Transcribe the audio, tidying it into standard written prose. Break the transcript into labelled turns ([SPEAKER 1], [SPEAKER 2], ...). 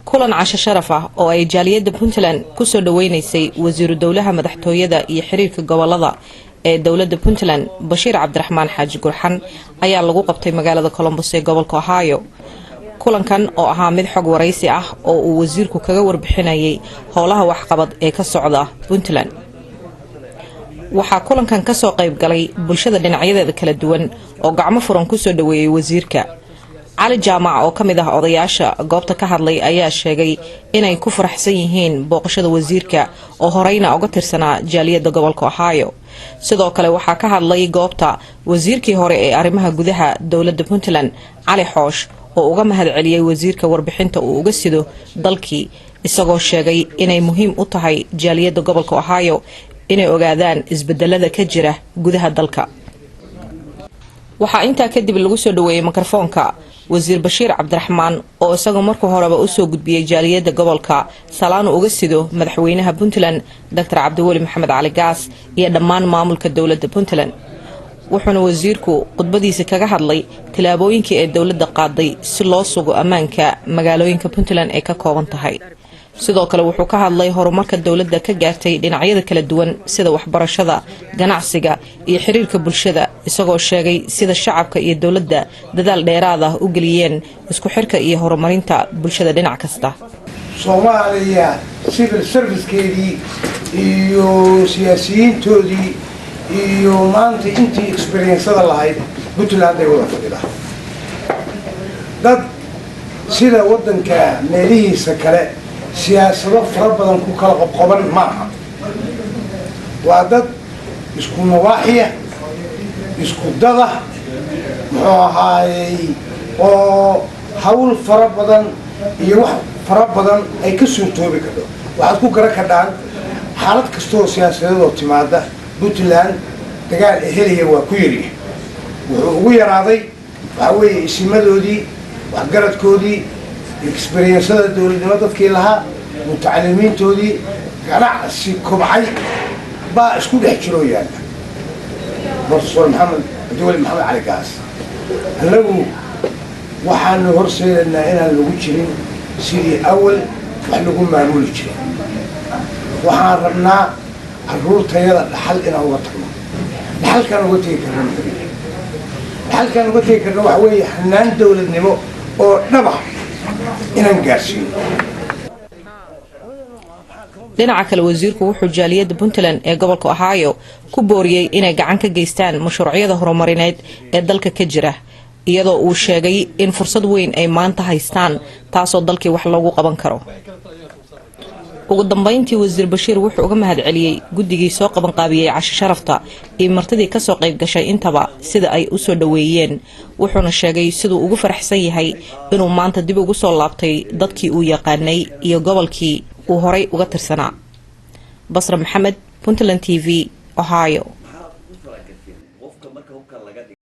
[SPEAKER 1] Kulan casho sharaf ah oo ay jaaliyadda Puntland kusoo dhaweynaysay wasiiru dowlaha madaxtooyada iyo xiriirka gobolada ee dowladda Puntland, Bashiir Cabdiraxmaan Xaaji Gurxan, ayaa lagu qabtay magaalada Columbus ee gobolka Ohio. Kulankan oo ahaa mid xog waraysi ah oo uu wasiirku kaga warbixinayay howlaha waxqabad ee ka socda Puntland, waxaa kulankan kasoo qayb galay bulshada dhinacyadeeda kala duwan oo gacmo furan kusoo dhaweeyey wasiirka. Cali Jaamac oo ka mid ah odayaasha goobta ka hadlay ayaa sheegay inay ku faraxsan yihiin booqashada wasiirka oo horeyna uga tirsanaa jaaliyadda gobolka Ohio. Sidoo kale waxaa ka hadlay goobta wasiirkii hore ee arrimaha gudaha dowladda Puntland, Cali Xoosh, oo uga mahad celiyey wasiirka warbixinta uu uga sido dalkii, isagoo sheegay inay muhiim u tahay jaaliyadda gobolka Ohio inay ogaadaan isbedelada ka jira gudaha dalka. Waxaa intaa kadib lagu soo dhaweeyey mikrofoonka wasiir Bashiir Cabdiraxmaan oo isagoo marka horeba usoo gudbiyey jaaliyadda gobolka salaanu uga sido madaxweynaha Puntland, Doctor Cabdiweli Maxamed Cali Gaas, iyo dhammaan maamulka dowladda Puntland. Wuxuuna wasiirku khudbadiisa kaga hadlay tilaabooyinkii ee dowladda qaaday si loo sugo ammaanka magaalooyinka Puntland ay ka kooban tahay. Sidoo kale wuxuu ka hadlay horumarka dowladda ka gaartay dhinacyada kala duwan sida waxbarashada, ganacsiga iyo xiriirka bulshada, isagoo sheegay sida shacabka iyo dowladda dadaal dheeraad ah u geliyeen isku xirka iyo horumarinta bulshada dhinac kasta.
[SPEAKER 2] Soomaaliya civil servicekeedii iyo siyaasiyiintoodii iyo maanta intii experienceda lahayd Puntland ay wada fadhidaa. Dad sida waddanka meelihiisa kale siyaasado fara badan ku kala qobqoban maaha. Waa dad isku nawaaxiya, isku dada, muxuu ahaayey, oo hawl fara badan iyo wax fara badan ay ka suurtoobi kardho. Waxaad ku garan kardhaan xaalad kastaoo siyaasadeed oo timaada Puntland, dagaal ehelaya waa ku yaryahay. Wuxuu ugu yaraaday waxaa weeye isimadoodii, waxgaradkoodii, experienceda dowladnimo dadkii lahaa, mutacalimiintoodii, ganacsi kobcay baa isku dhex jiroo yaalla. Professor Maxamed Cabdiweli Maxamed Cali Gaas, annagu waxaanu horseedaynaa inaan lagu jirin sidii awal wax lagu maamuli jiray. Waxaan rabnaa carruurtayada dhaxal inaan uga tagno. Dhaxalkaan uga tegi karna muxuu yahay? Dhaxalkaan uga tegi karna waxa weeye hanaan dowladnimo oo dhaba inaan gaarsiino.
[SPEAKER 1] Dhinaca kale, wasiirku wuxuu jaaliyadda Puntland ee gobolka Ohio ku booriyey inay gacan ka geystaan mashruucyada horumarineed ee dalka ka jira, iyadoo uu sheegay in fursad weyn ay maanta haystaan, taasoo dalkii wax loogu qaban karo. Ugu dambeyntii, wasiir Bashiir wuxuu uga mahad celiyey guddigii soo qabanqaabiyey casho sharafta iyo martidii kasoo qayb gashay intaba sida ay usoo dhaweeyeen, wuxuuna sheegay siduu ugu faraxsan yahay inuu maanta dib ugu soo laabtay dadkii uu yaqaanay iyo gobolkii uu horay uga tirsanaa. Basra Maxamed, Puntland TV, Ohio.